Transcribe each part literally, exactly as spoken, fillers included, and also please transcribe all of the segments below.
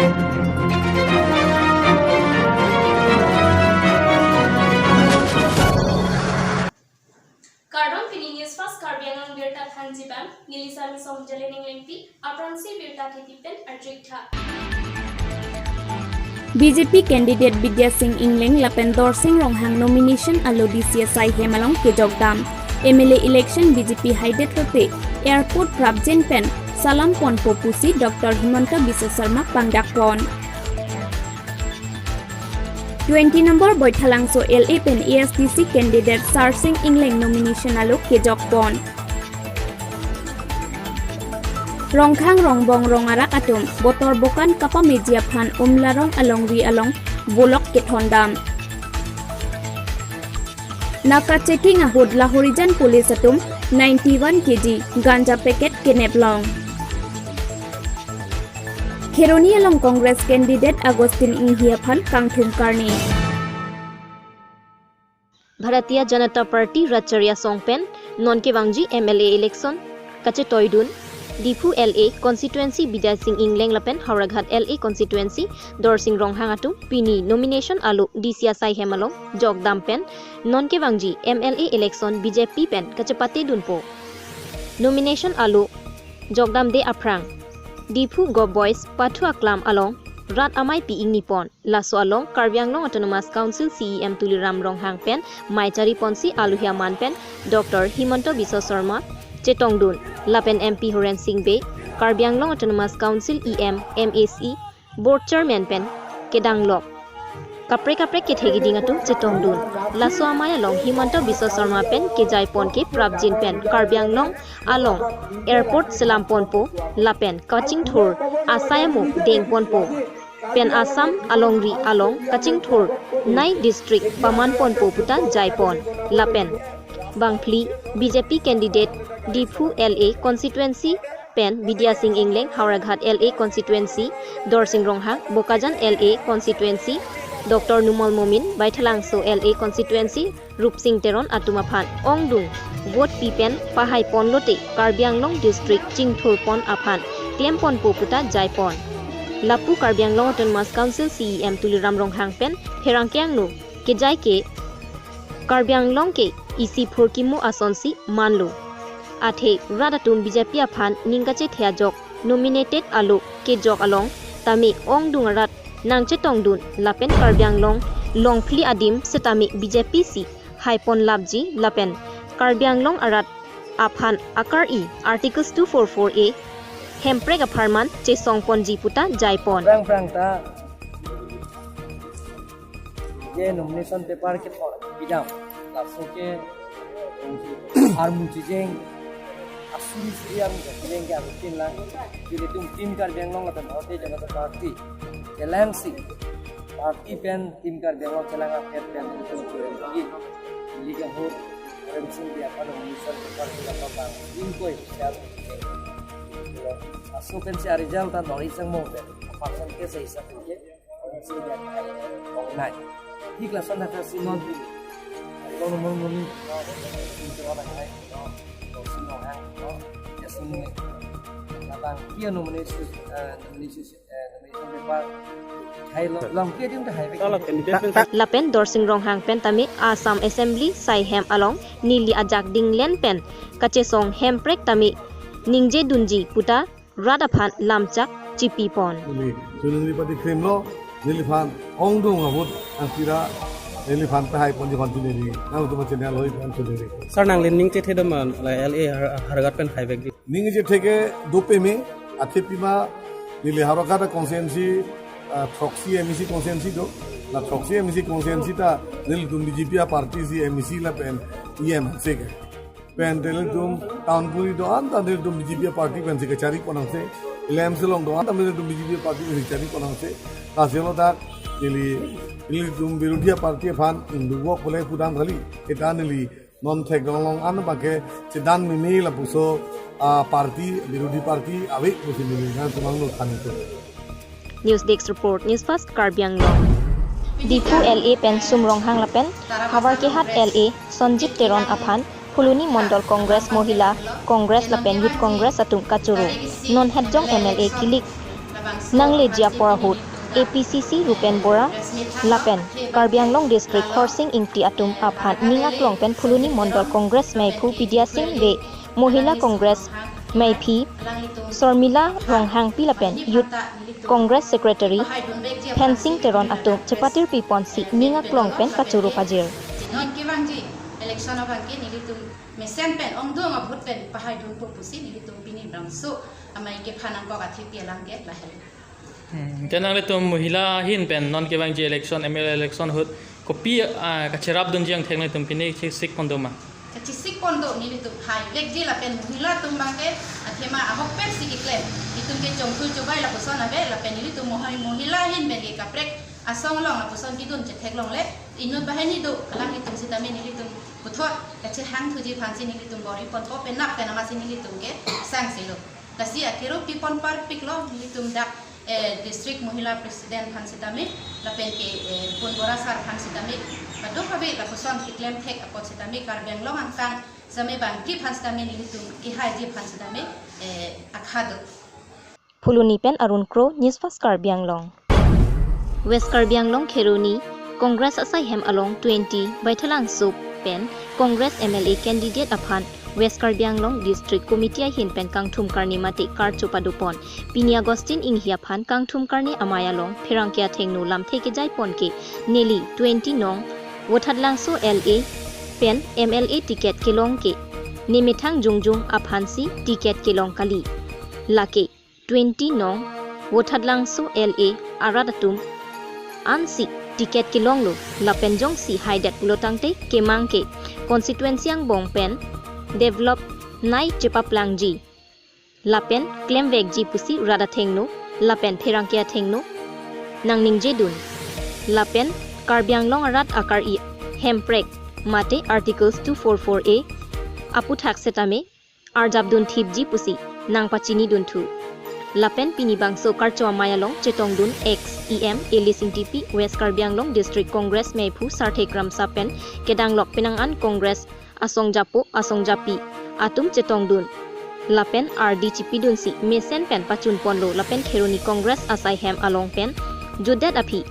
Kardom, pini News Fast Karbi Anglong birta thanji abang, neli Sami Song Jalening Lengpi, aphrangsi birta kethe pen arjuik tha. B J P candidate Bidya Sing Engleng lapen Dorsing Ronghang nomination alo D C asai hem along kejokdam. M L A election B J P haidet rote airport prapjin pen salam ponpo pusi Doctor Himanta Biswa Sarma pangdak pon. Twenty number Boithalangso L A pen A S D C candidate Sarsing Engleng nomination alo kejok pon. Rongkhang Rongbong Rongarak atum botor bokan kapameji aphan Umlarong alongri along bolok kethondam. Naka checking ahut Lahorijan police atum ninety-one K G ganja packet kenep long. Kheroni along Congress candidate Augustine Inghi aphan kangthum karni. Bharatiya Janata Party Ratchari asong pen non kevangji M L A election kachetoidun, Diphu L A constituency Bidya Sing Engleng lapen Howraghat L A constituency Dorsing Ronghang atum pini nomination alo D C asai hem along jokdam pen non kevangji M L A election B J P pen kachepatedunpo. Nomination alo jokdamde aphrang Diphu Govt Boys pathu aklam along rat amei pi ingni pon. Laso along Karbi Anglong Autonomous Council C E M Tuliram Ronghang pen mei chari ponsi alohi aman pen Doctor Himanta Biswa Sarma chetongdun lapen M P Horen Sing Bey, Karbi Anglong Autonomous Council E M, M A C, Board Chairman pen kedanglok kaprek kaprek kethe keding atum chetongdun. Laso amei along Himanta Biswa Sarma pen kejai pon ke prapjin pen Karbi Anglong along airport selam ponpo lapen kachingthur asai amo deng ponpo pen Assam alongri along kachingthur nai district paman ponpo puta jai pon. Lapen bangphli B J P candidate Diphu L A constituency pen Bidya Sing Engleng, Howraghat L A constituency Dorsing Ronghang, Bokajan L A constituency Doctor Numal Momin, Baithalangso L A constituency Rupsing Teron atum aphan ongdung vote pi pen pahai pon lote Karbi Anglong district chingthur pon aphan klem ponpo puta jai pon. Lapu Karbi Anglong Autonomous Council C E M Tuliram Ronghang pen pherangke angno kejai ke Karbi Anglong ke isi phurkimo asonsi manlo. Athe rat atum B J P aphan ning kachethe ajok nominated alo kejok along tame ongdung arat nangchetongdun lapen Karbi Anglong longphli adim setame B J P si hai pon lapji lapen Karbi Anglong arat aphan akar-i Articles two four four A hemprek apharman chesong ponji puta jai pon. Phrang phrang ta je nomination paper kethor bidam, laso ke armu chijeng asuri suri armu chijeng ke arutin lang. Ilitum Team Karbi Anglong lapen Bharatiya Janata Party chelangsi, party pen Team Karbi Anglong chelang apet pen ilitum churing lagi. Ili ke ho Rem Sing Bey aphan nomination paper ke dapat bang ingkoi sial. Laso pensi a-result ta nori sang mo pen percentage hisab ke. Nai. Di kelas an ada si non di. Kalau nomor muni, no, si non hai, no, si non hai, no, ya si non. Labang dia nominasi, eh, nominasi, eh, nominasi paper. Hai lo, lang dia dia hai. Kalau candidate pen Lapen Dorsing Ronghang pen tame Assam Assembly sai hem along neli ajak dinglen pen kachesong hemprek tame ningje dunji puta rat aphan lamchak chipi pon. Neli chuningri pati krim lo, neliphan ongdung ahut angkira neliphan pahai ponji pon chuningri. Nangtum channel hoi pon chuningri. Sir, nangli ning chethe dam an, la L A Har-, Howraghat pen hai vek di. Ning chethe ke dopeme, athe pima neli Howraghat constituency, ah, throksi M A C constituency do. Na throksi M A C constituency ta nelitum B J P a-party si M A C lapen E M se ke. Pen nelitum town puri do-an ta nelitum B J P party pensi kachari pon nangse. L M C along do-an ta nelitum B J P party pensi kachari pon nangse. Lasi lo dak neli, nelitum birodhi party aphan ingduk vok pule pudam kali. Eta neli non theklong long an abang ke chedan mimi lapuson, ah, party, birodhi party ave pusi neli nangtum angno than itum. News Desk Report, News Fast Karbi Anglong. Diphu L A pen Sum Ronghang lapen Howraghat L A Sonjit Teron aphan Phuloni Mondol Congress, Mohila Congress lapen Youth Congress atum kachoro. Non hetjong M L A kilik Nangleji apor ahut A P C C Rupen Bora lapen Karbi Anglong District Khorsing Ingti atum aphan ning aklong pen Phuloni Mondol Congress meiphu Bidya Sing Bey, Mohila Congress meiphi Sormila Ronghangpi lapen Youth Congress Secretary Phensing Teron atum chepatirpi ponsi ning aklong pen kachoro pajir. Non kevangji election abangke nelitum mesen pen ongdung a-vote pen pahaidunpo pusi nelitum pini bangso amei kephan angkok athepi alam ke lahelo. Hmm, te nanglitum mohila ahin pen non kevangji election, M L A election ahut kopi, ah, kacherapdunji angthek nangtum pini chesik pon do ma? Kachesik pon do, nelitum haivekji lapen mohila atum abangke athema ahokpet si keklem. Itum ke chongthu chobai lapuson ave lapen nelitum mohai mohila ahin pen ke kaprek asong along lapuson kedun chetheklongle. Inut banghini do, alanglitum sitame nelitum puthot kachehangthuji aphansi nelitum bor-i ponpo, penap pen amatsi nelitum ke sangsi lo. Lasi akero pi pon parpiklo, nelitum dak, eh, District Mohila President aphan sitame, lapen ke, eh, Rupen Bora sir aphan sitame, kadokave lapuson keklem thek apot sitame, Karbi Anglong angkang sitame bangke aphan sitame nelitum kehaiji aphan sitame, eh, akha do. Phuloni pen Arun Kro, News Fast Karbi Anglong. West Karbi Anglong Kheroni Congress asaihem along twenty Baithalangso pen Congress M L A candidate aphan West Karbi Anglong District Committee ahin pen kangthum karni mate karcho padopon. Pini Augustine Inghi aphan kangthum karni amei along pherangke athengno lamthe kejai pon ke neli twenty nong Vothatlangso L A pen M L A ticket kelong ke nemethang jongjung aphansi ticket kelong kali. Lake twenty nong Vothatlangso L A arat atum ansi ticket kelonglo lapen jongsi haidet pulotangte kemang ke constituency angbong pen develop nai chepaplangji lapen klemvekji pusi rat athengno lapen pherangke athengno nangningjedun lapen Karbi Anglong arat akar-i hemprek mate Articles two four four A aphuthak setame arjapdun thipji pusi nangpachinidun thu. Lapen pini bangso karcho amei along chetongdun ex E M Elise Ingtipi, West Karbi Anglong District Congress meiphu Sarthe Kramsa pen kedanglok penang an Congress asongjapo asongjapi atum chetongdun lapen ardi chipidunsi mesen pen pachun ponlo lapen Kheroni Congress asaihem along pen jutdet aphi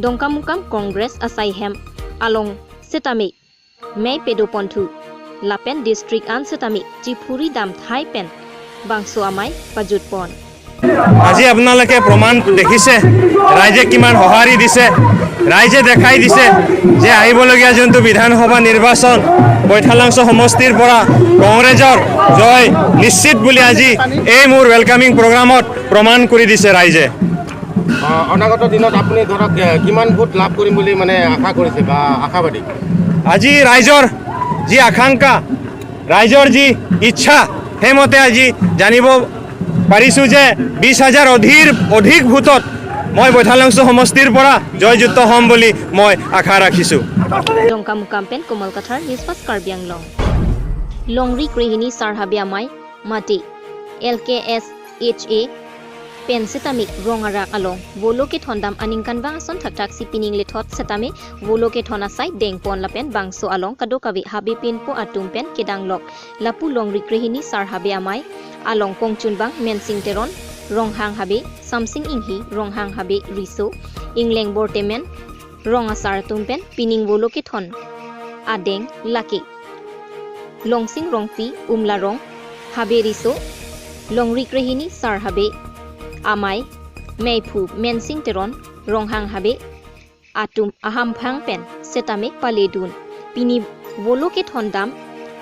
Dongkamukam Congress asaihem along setame mei pedo ponthu lapen district an setame chiphuri dam thai pen bangso amei pajut pon. আজি আপোনালোকে প্ৰমাণ দেখিছে, ৰাইজে কিমান সঁহাৰি দিছে। ৰাইজে দেখাই দিছে যে আহিবলগীয়া যোনটো বিধানসভা নিৰ্বাচন বৈঠালাংছ' সমষ্টিৰ পৰা কংগ্ৰেছৰ জয় নিশ্চিত বুলি আজি এই মোৰ ৱেলকামিং প্ৰগ্ৰামত প্ৰমাণ কৰি দিছে ৰাইজে। অ, অনাগত দিনত আপুনি ধৰক, এ, কিমান ভোট লাভ কৰিম বুলি মানে আশা কৰিছে বা আশাবাদী? আজি ৰাইজৰ যি আকাংক্ষা, ৰাইজৰ যি ইচ্ছা, সেইমতে আজি জানিব পাৰিছো যে বিশ হাজাৰ অধিক, অধিক ভোটত মই বৈঠালাংছ' সমষ্টিৰ পৰা জয়যুক্ত হ'ম বুলি মই আশা ৰাখিছো। Dongkamukam pen Komal Kathar, News Fast Karbi Anglong. Longri Krehini Sar Habe Amei mate L K S H A pen setame rong arak along volo kethondam aningkanvang ason thakthak si pining lethot setame volo kethon asai dengpon lapen bangso along kadokave habe pinpo atum pen kedanglok lapu Longri Krehini Sar Habe Amei along kongchunbang Mensing Teron, Ronghang Habe, Samsing Inghi, Ronghang Habe Riso, Ingleng Bortemen, rong asar atum pen pining volo kethon adeng lake Longsing Rongpi, Umlarong Habe Riso, Longri Krehini Sar Habe Amei meiphu Mensing Teron, Ronghang Habe atum ahamphang pen setame paledun. Pini volo kethondam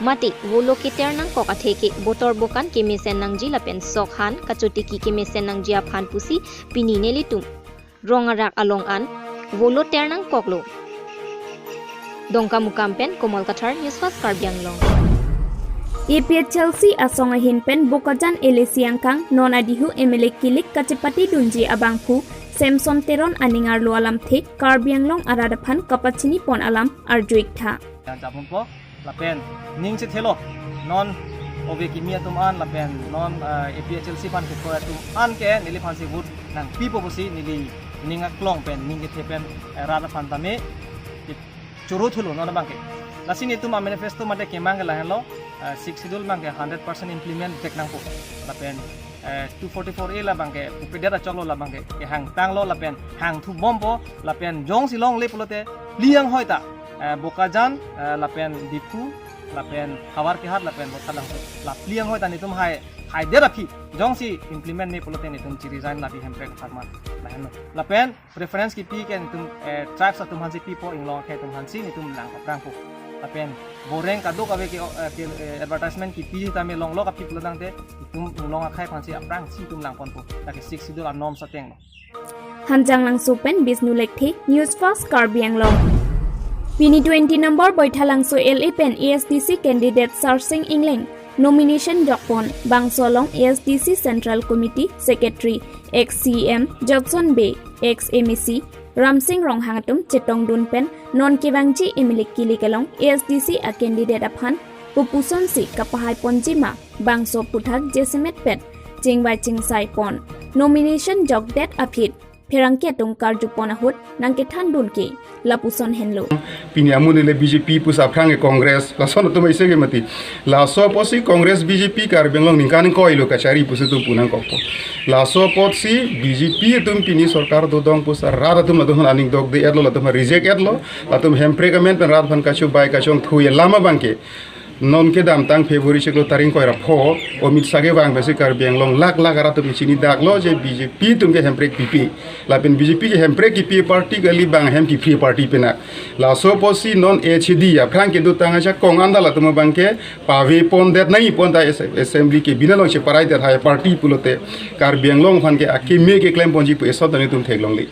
mate volo keter nangkok athe ke botor bokan kemesen nangji lapen sok han kachotiki kemesen nangji aphan pusi pini nelitum rong arak along an volo ter nangkoklo. Dongkamukam pen Komal Kathar, News Fast Karbi Anglong. A P H L C asong ahin pen Bokajan L A C angkang non adihu M L A kilik kachepatidunji abangphu Samson Teron aning arlo alamthe Karbi Anglong arat aphan kapachini pon alam arju-ik tha. Yang japon po lapen ning chethelo non ove kimi atum an lapen non, eh, A P H L C aphan kekroi atum an ke neliphansi vote nangpipo pusi neli ning aklong pen ning kethe pen, eh, rat aphan tame choro thulo non abangke. Lasi netum amanifesto mate kemang ke lahenlo, eh, Sixth Schedule abangke hundred percent implement vek nangpo. Lapen eh, two forty-four A labang ke pupedet achoklo, labang ke kehangtanglo lapen hangthubompo lapen jongsi longle pulote phli anghoi ta, eh, Bokajan, eh, lapen Diphu lapen Howraghat lapen Baithalangso, la phli anghoi ta netum hai haidet aphi jongsi implement me pulote netum chi-resign lapi Hemprek apharman. Lahenlo. Lapen preference kipi ke netum, eh, tribes atum aphansi pipo, inglong akhei atum aphansi netum lang aphrangpo. Lapen boreng kadokave ke, eh, ke, eh, advertisement kipi tame longlok aphi pulotangte netum inglong akhei aphansi aphrangsi netum langponpo. Lake Sixth Schedule a-norms atenglo. Hanjanglangso pen Bishnu Lekthe, News First Karbi Anglong. Pini twenty number Baithalangso L A pen A S D C candidate Sarsing Engleng nomination jokpon, bangso along A S D C Central Committee Secretary, ex C E M Jotson Bey, ex M A C Ramsing Ronghang atum chetongdun pen non kevangji M L A kilik along A S D C a candidate aphan kopusonsi kapahaiponji ma, bangso aphuthak jasemet pet chingvai chingsai pon. Nomination jokdet aphi pherangke atum karjupon ahut nangkethandun ke lapuson henlo. Pini amonit le B J P pusi aphrang ke Congress, lason atum isi ke mati. Laso apotsi Congress B J P Karbi Anglong ningkan ingkoi lo kachari pusi itum punangkokpo. Laso apotsi B J P atum pini sorkar dodong pusi rat atum latum aphan aning dokde-etlo, latum aphan reject-etlo, latum Hemprek amen pen rat aphan kachobai kachongthui alam abang ke non kedamtang February chiklo tarik ingkoi ra pho, Amit Shah kevang pensi Karbi Anglong lak lak arat atum chini daklo je B J P atum ke Hemprek pipe. Lapen B J P ke Hemprek kipi party kali, bang hem kipi party pena. Laso apotsi non H D aphrang kedotang ajakong anta latum abang ke pavepondet nangji pon ta as-, assembly ke bina along cheparaidet hai party pulote Karbi Anglong aphan ke akeme keklemponji pu eson ta netum theklongle.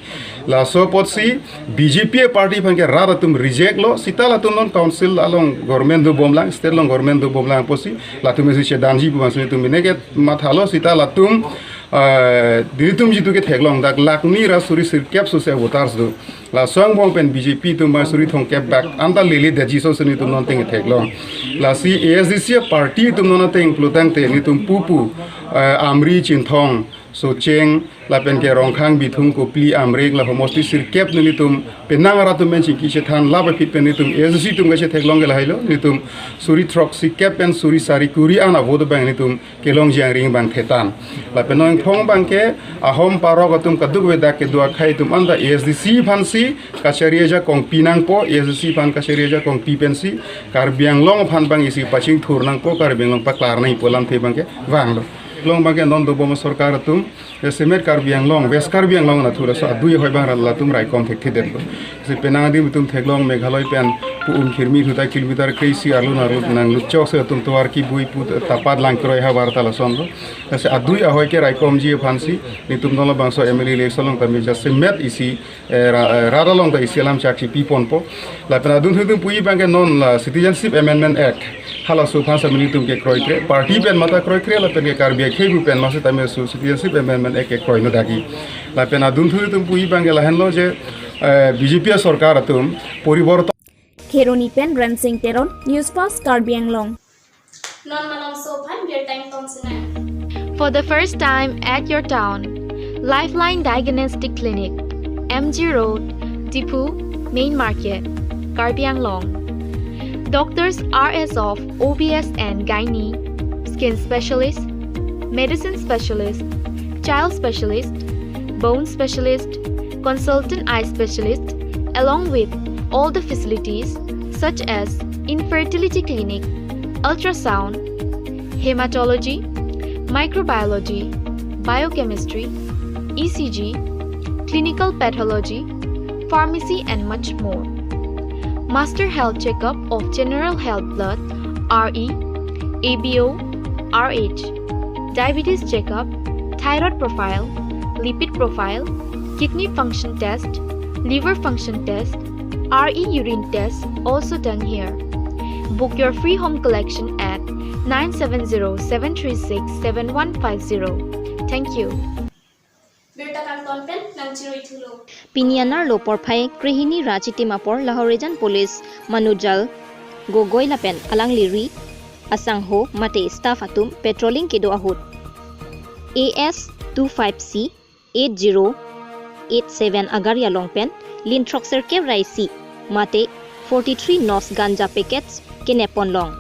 Laso apotsi B J P party aphan ke rat atum reject-lo, seta latum non council along government dobomlang, state along government dobomlang apotsi latum isi chedanji pu bangsi netum bine ke mathalo, seta latum, eh, netum jitu ke theklong dak lakh ni ra suri sirkep sose voters do. Laso angbong pen B J P atum bang suri thomkep bak anta lele detji sose netum non ateng theklong. Lasi A S D C party atum non ateng pulotangte netum pupu, eh, Amri, Chinthong, Socheng, lapen ke Rongkhang, Bithung, Kopili, Amreng, la homosti sirkep netum penang arat atum pen chingki chethan lap aphi pen netum A S D C atum kachetheklong ke lahailo, netum suri throksi kep pen suri sari kuri an avote abang netum kelongji angring abang thetan. Lapen nangphong abang ke ahom parok atum kadokave dak kedo akhei atum anta A S D C aphansi kachari ajakong pinangpo, A S D C aphan kachari ajakong pi pensi Karbi Anglong aphan bang isi pachingthur nangpo, Karbi Anglong paklar nangpo alamthe abang ke vanglo. Long abang ke non dobom sorkar atum, jasemet Karbi Anglong, West Karbi Anglong anatthu laso adui ahoi abang ra latum raikom thekthedetlo. Si penang adim itum theklong Meghalaya pen pu Umkhirmi thu ta kilometer kre-isi arlo arlo nanglut chokche atum tovar kebui pu tapat lang kroi havar ta lasonlo. Lasi adui ahoi ke raikomji aphansi netum non labangso M L A election along tame jasemet isi, eh, ra-, eh, rat along ta isi alam chak chipiponpo. Lapen adunthu atum puji abang ke non la Citizenship Amendment Act halaso aphan seta netum ke kroikre, party pen mate kroikre, lapen ke Karbi akhei pu pen ma setame laso Citizenship Amendment Act ke kroino dagi. Lapen adunthu atum puji abang ke lahenlo je, eh, B J P sorkar atum poriborton. Kheroni pen Rensing Teron, News First Karbi Anglong. Non malomso aphan birta ingtong sinang. For the first time at your town, Lifeline Diagnostic Clinic, M G Road, Diphu, Main Market, Karbi Anglong. Doctors are as of O B S and gynae, skin specialist, medicine specialist, child specialist, bone specialist, consultant eye specialist, along with all the facilities such as infertility clinic, ultrasound, hematology, microbiology, biochemistry, E C G, clinical pathology, pharmacy and much more. Master health checkup of general health blood, R E, A B O, R H, diabetes checkup, thyroid profile, lipid profile, kidney function test, liver function test, R E urine test also done here. Book your free home collection at nine seven zero seven three six seven one five zero. Thank you. Birta kangton pen nangchiruithulo. Pini anerlo porphai krehini ra chitim apor Lahorijan Police Manujal Gogoi lapen alangli ri asangho mate staff atum patrolling kedo ahut A S two five C eight zero eight seven agari along pen lin throkserkep ra isi mate forty-three nos ganja packets kenep ponlong.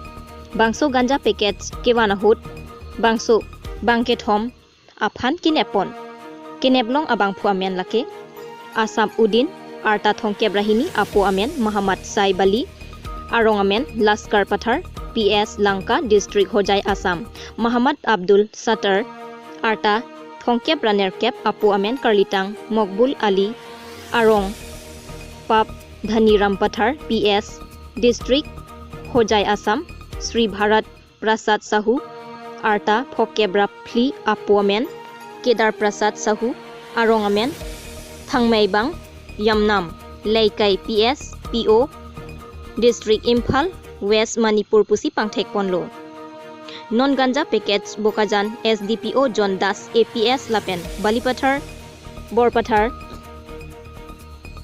Bangso ganja packets kevan ahut bangso bangkethom aphan kenep pon. Kenep long abangphu amen lake Asam Uddin, arta thomkep ra hini, apo amen Mahammad Saib Ali, arong amen Laskar Pathar, P S Lanka, District Hojai, Assam. Mahammad Abdul Sattar, arta thomkep ra nerkep, apo amen Karlitang Mokbul Ali, arong Pap Dhaniram Pathar, P S District Hojai, Assam. Sri Bharat Prasad Sahu, arta phokep ra phli, apo amen Kedar Prasad Sahu, arong amen Thangmeibang Yamnam, Leikai, P S P O, District Imphal, West Manipur pusi pangthek ponlo. Non ganja package Bokajan S D P O John Das A P S lapen Balipathar Borpathar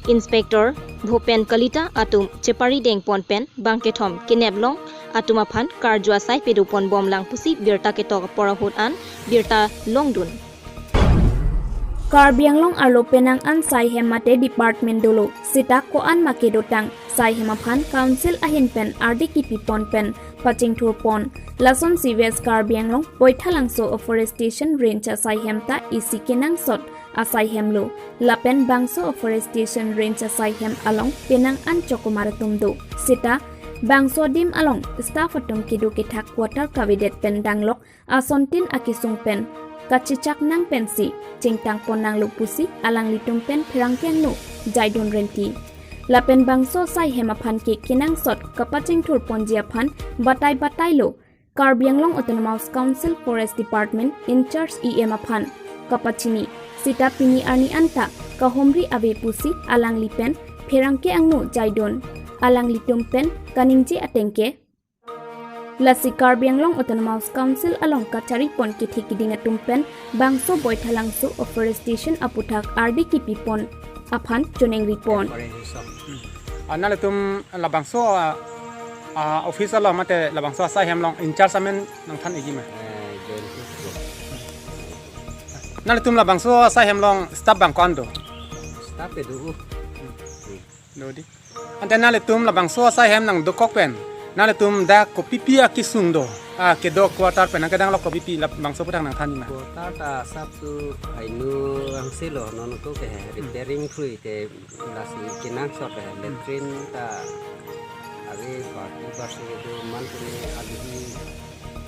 Inspector Bhupen Kalita atum chepari deng pon pen bangkethom kenep long atum aphan karju asai pedo pon bom lang pusi birta ketok apor ahut an birta longdun. Karbi Anglong arlo penang an saihem mate department dolo, seta ko-an ma kedotang saihem aphan council ahin pen ardi kipi pon pen pachingthur pon. Lasonsi West Karbi Anglong Boithalangso Afforestation Range asaihem ta isi kenangsot asaihem lo. Lapen bangso Afforestation Range asaihem along penang an chokomar atum do. Seta bangso adim along staff atum kedo kethak quarter kavedet pen danglok asontin akesung pen kachechak nang pensi chingtang pon nanglo pusi alanglitum pen pherangke angno Jaidon Rengti. Lapen bangso saihem aphan ke kenangsot kapachingthur ponji aphan batai batai lo Karbi Anglong Autonomous Council Forest Department in charge E M aphan kapachini. Seta pini arni anta kahumri ave pusi alangli pen pherangke angno Jaidon alanglitum pen kaningje ateng ke, lasi Karbi Anglong Autonomous Council along kachari pon kethe kiding atum pen bangso Boithalangso Afforestation aputhak ardi kipi pon aphan choningri pon. Ah, nanglitum labangso, ah, ah, office along mate labangso asaihem along in charge amen nangthan iji ma? Eh, John Kuku. Nanglitum labangso asaihem along staff bang ko-an do? Staff kedo. Do di. Ante nanglitum labangso asaihem nangdokok pen nanglitum dak kopipi akesung do? Ah, kedo quarter pen nangkedanglok kopipi, labangso aputhak nangthan ma? Quarter ta asap tu hainu angse lo, non ko ke repairing thui te lasi kenangsot he, latrine ta ave party parsi do man kuni aluhi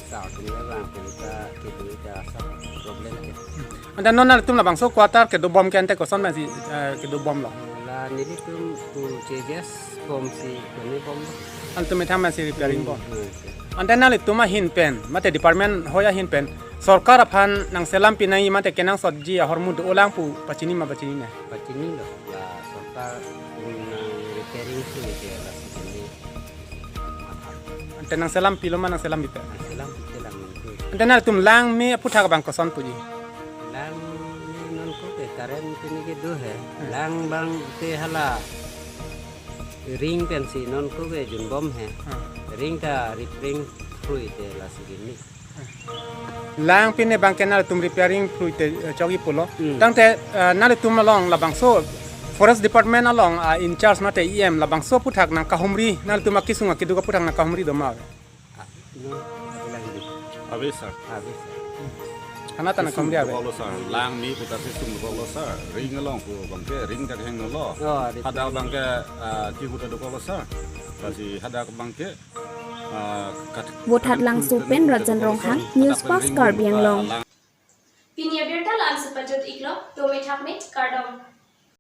sa kuni abang kuni ta kedo ta asap problem ke. Ante non nanglitum labangso quarter kedo bom ke ante koson pensi, eh, kedo bomlo? La nelitum ku chejas bomsi kuni bomlo. Nanglitum methang pensi repairing bom. Hmm, oke. Ante nanglitum ahin pen mate department hoi ahin pen sorkar aphan nangselam pinangji mate kenangsotji ahormu do-olang pu pachini ma pachinine? Pachinilo, la sorkar nang repairing thui te lasi kini. Ante nangselam pilo ma nangselam pipe? Nangselam pite lang nangku. Ante nanglitum lang me aputhak abang koson puji? Lang me non ko ke current pini kedo he. Hmm. Lang bang te hala ring pensi non ko ke junbom he. Hmm. Ring ta repairing thui te lasi kini. Lang pine bang ke nanglitum repairing thui te, eh, chokji pulo. Hmm. Tangte, eh, nanglitum along labangso Forest Department along, ah, in charge mate E M labangso aputhak nangkahumri, nanglitum akesung akeduk aputhak nangkahumri do ma? Ah, no, ave lang di. Ave, sir. Ave, sir. Hana ta nangkahumri ave? Kesung dokoklo, sir. Lang me putar kesung dokoklo, sir. Ring along pu bang ke ring ta kehingno lo. Oh, ave. Hadak bang ke, ah, kehut dokoklo, sir. Lasi hadak bang ke Vothatlangso pen Rajan Ronghang, News Fast Karbi Anglong. Pini abirta la-ansi pajut iklo, dome thakme, kardom.